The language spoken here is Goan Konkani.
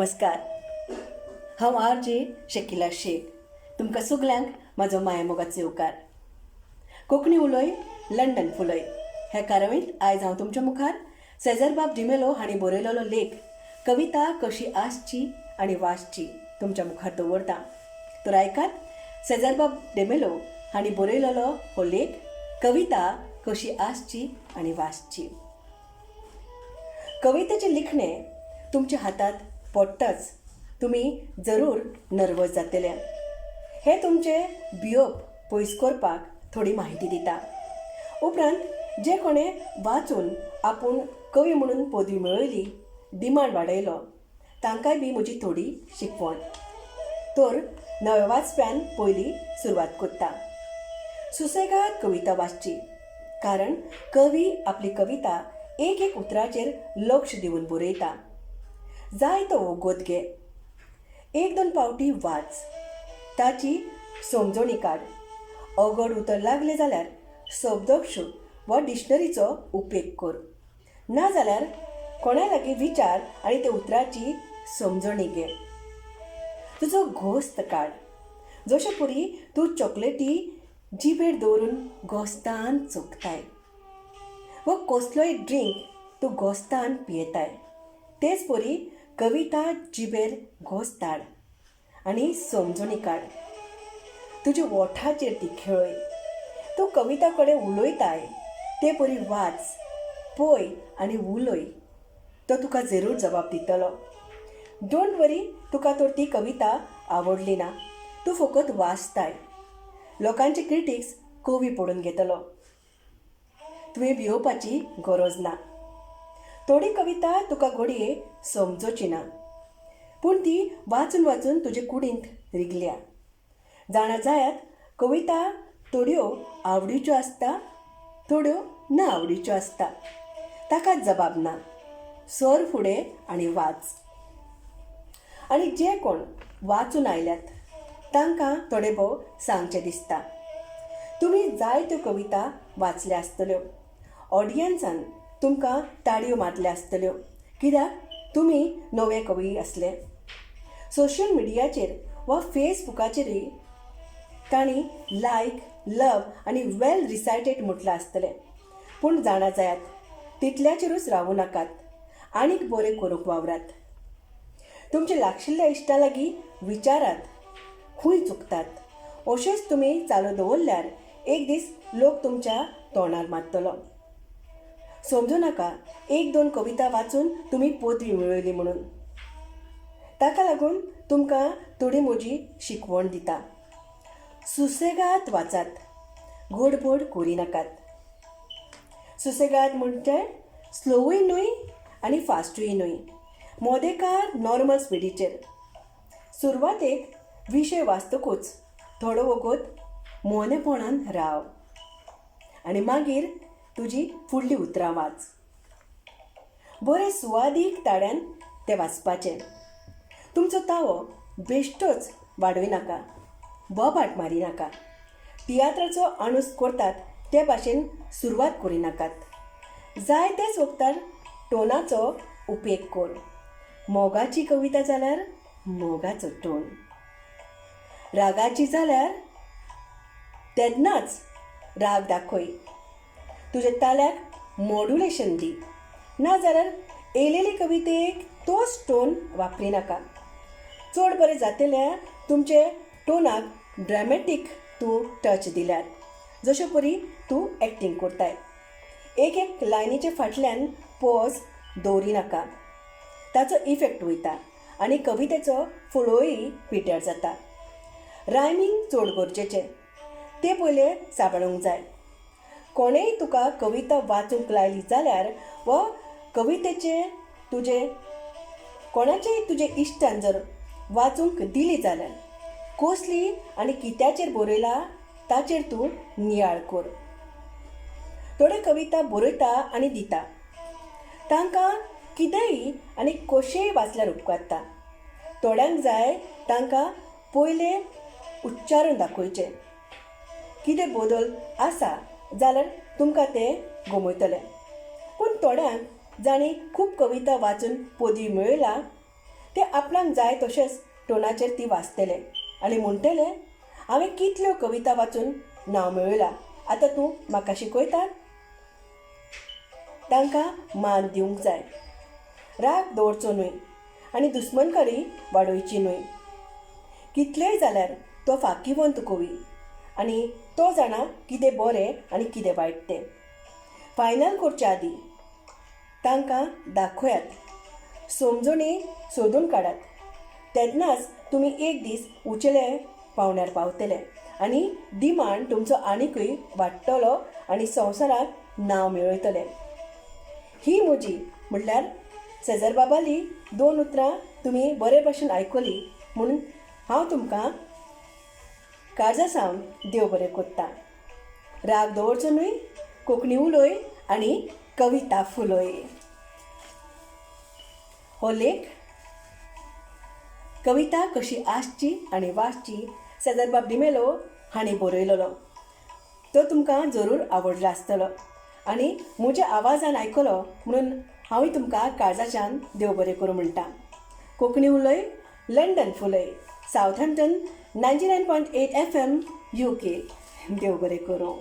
नमस्कार. हांव आर जे शकिला शेख. तुमकां सगल्यांक म्हाजो मायामोगाचो येवकार. कोंकणी उलय, लंडन फुलय ह्या कार्यावळींत आयज हांव तुमच्या मुखार सेजरबाब डिमेलो हांणी बरयलेलो लेख कविता कशी आसची आनी वाचची तुमच्या मुखार दवरतां. तर आयकात सेजरबाब डिमेलो हांणी बरयलेलो हो लेख कविता कशी आसची आनी वाचची. कवितेचें लिखणें तुमच्या हातांत पडटाच तुमी जरूर नर्वस जातले. हें तुमचें भियोप पयस करपाक थोडी म्हायती दिता. उपरांत जे कोणें वाचून आपूण कवी म्हणून पदवी मेळयली, डिमांड वाडयलो, तांकांय बी म्हजी थोडी शिकवण. तर नव्या वाचप्यान पयलीं सुरवात करता. सुसेगाद कविता वाचची, कारण कवी आपली कविता एक एक उतराचेर लक्ष दिवन बरयता. जाय तो वोगोत घे, एक दोन पावटी वाच, ताची समजणी काड. अवघड उतर लागलें जाल्यार शब्दकोश वा डिक्शनरीचो उपेग कर, ना जाल्यार कोणा लागीं विचार आनी त्या उतराची समजणी घे. तुजो घोस्त काड, जशे परी तूं चॉकलेटी जिबेर दवरून घोस्तान चोखताय वा कसलोय ड्रिंक तूं घोस्तान पियेताय, तेच परी कविता जिबेर घोस्त हाड आनी समजणी काड. तुज्या ओंठाचेर ती खेळय. तूं कविता कडेन उलयताय ते परी वाच, पळय आनी उलय. तो तुका जरूर जबाब दितलो. Don't वरी, तुका तर ती कविता आवडली ना, तूं फकत वाचताय. लोकांचे क्रिटिक्स कवी पडून घेतलो, तुवें भियोवपाची गरज ना. थोडी कविता तुका घडये समजोची ना, पूण ती वाचून वाचून तुजे कुडींत रिगल्या. जाणा जायात, कविता थोड्यो आवडीच्यो आसता, थोड्यो ना आवडीच्यो आसता. ताका जबाब ना. सर फुडें आनी वाच. आनी जे कोण वाचून आयल्यात तांकां थोडे भोव सांगचें दिसता. तुमी जायत्यो कविता वाचल्या आसतल्यो, ऑडियन्सान तुमकां ताळयो मारल्या आसतल्यो, कित्याक तुमी नवे कवी आसले. सोशल मिडियाचेर वा फेसबुकाचेरय तांणी लायक, लव आनी वेल रिसायटेड म्हटलां आसतलें. पूण जाणा जायात, तितल्याचेरूच रावूं नाकात, आनीक बरें करूंक वावरात. तुमच्या लागशिल्ल्या इश्टा लागीं विचारात खंय चुकतात. अशेंच तुमी चालू दवरल्यार एक दीस लोक तुमच्या तोंडार मारतलो. समजू नाका एक दोन कविता वाचून तुमी पदवी मेळयली म्हणून. ताका लागून तुमकां थोडी म्हजी शिकवण दिता. सुसेगाद वाचात, गडबड करिनाकात. सुसेगाद म्हणजे स्लोवूय न्हय आनी फास्टूय न्हय, मोदेकार नॉर्मल स्पिडीचेर. सुरवातेक विशय वाचतकूच थोडो वगत मोनेपणान राव आनी मागीर तुजी फुडलीं उतरां वाच. बरें सुवादीक ताळ्यान तें वाचपाचें. तुमचो तावो बेश्टोच वाडयनाका, बोबाट मारिनाका. तियात्राचो आणूस करतात ते भाशेन सुरवात करिनाकात. जाय तेच वखदार टोनाचो उपेग कर. मोगाची कविता जाल्यार मोगाचो टोन, रागाची जाल्यार तेन्नाच राग दाखय. तुज्या ताळ्याक मॉड्युलेशन दी, ना जाल्यार येयलेली कवितेक तोच टोन वापरिनाका. चड बरें जातलें तुमचे टोनाक ड्रॅमॅटीक तूं टच दिल्यार, जशे परी तूं एक्टींग करताय. एक एक लायनीचे फाटल्यान पॉज दवरिनाका, ताचो इफेक्ट वयता आनी कवितेचो फ्लोय पिड्ड्यार जाता. रायमींग चड गरजेचें, तें पयलें सांबाळूंक जाय. कोणेय तुका कविता वाचूंक लायली जाल्यार वा कवितेचें तुजें कोणाचेय तुजे इश्टान जर वाचूंक दिली जाल्यार कसली आनी कित्याचेर बरयला ताचेर तूं नियाळ कर. थोड्यो कविता बरयता आनी दिता, तांकां कितेंय आनी कशेंय वाचल्यार उपकारता. थोड्यांक जाय तांकां पयलें उच्चारून दाखोवचें. कितें बदल आसा जाल्यार तुमकां तें गमयतलें. पूण थोड्यांक जांणी खूब कविता वाचून पदवी मेळयला ते आपणाक जाय तशेंच टोनाचेर ती वाचतले आनी म्हणटले, हांवें कितल्यो कविता वाचून नांव मेळयलां, आतां तूं म्हाका शिकयता. तांकां मान दिवंक जाय. राग दवरचो न्हय आनी दुस्मनकारी वाडोवची न्हय. कितलेय जाल्यार तो फाकीवंत कवी आनी तो जाणा कितें बरें आनी कितें वायट तें. फायनल करचे आदीं तांकां दाखयात, समजणी सोदून काडात. तेन्नाच तुमी एक दीस उंचेले पावंड्यार पावतले आनी डिमांड तुमचो आनिकूय वाडटलो आनी संवसाराक नांव मेळयतले. ही म्हजी म्हणल्यार सेजार बाबाली दोन उतरां तुमी बरे भशेन आयकली म्हणून हांव तुमकां काळजा सावन देव बरें कोत्ता. राग दवरचो न्हय, कोंकणी उलय आनी कविता फुलय. हो लेख कविता कशी आसची आनी वाचची सेजारबाब डिमेलो हांणी बरयलेलो, तो तुमकां जरूर आवडला आसतलो आनी म्हज्या आवाजान आयकलो म्हणून हांवूय तुमकां काळजाच्यान देव बरें करूं म्हणटा. कोंकणी उलय, लंडन फुलय. Southampton 99.8 FM UK. देव बरें करूं.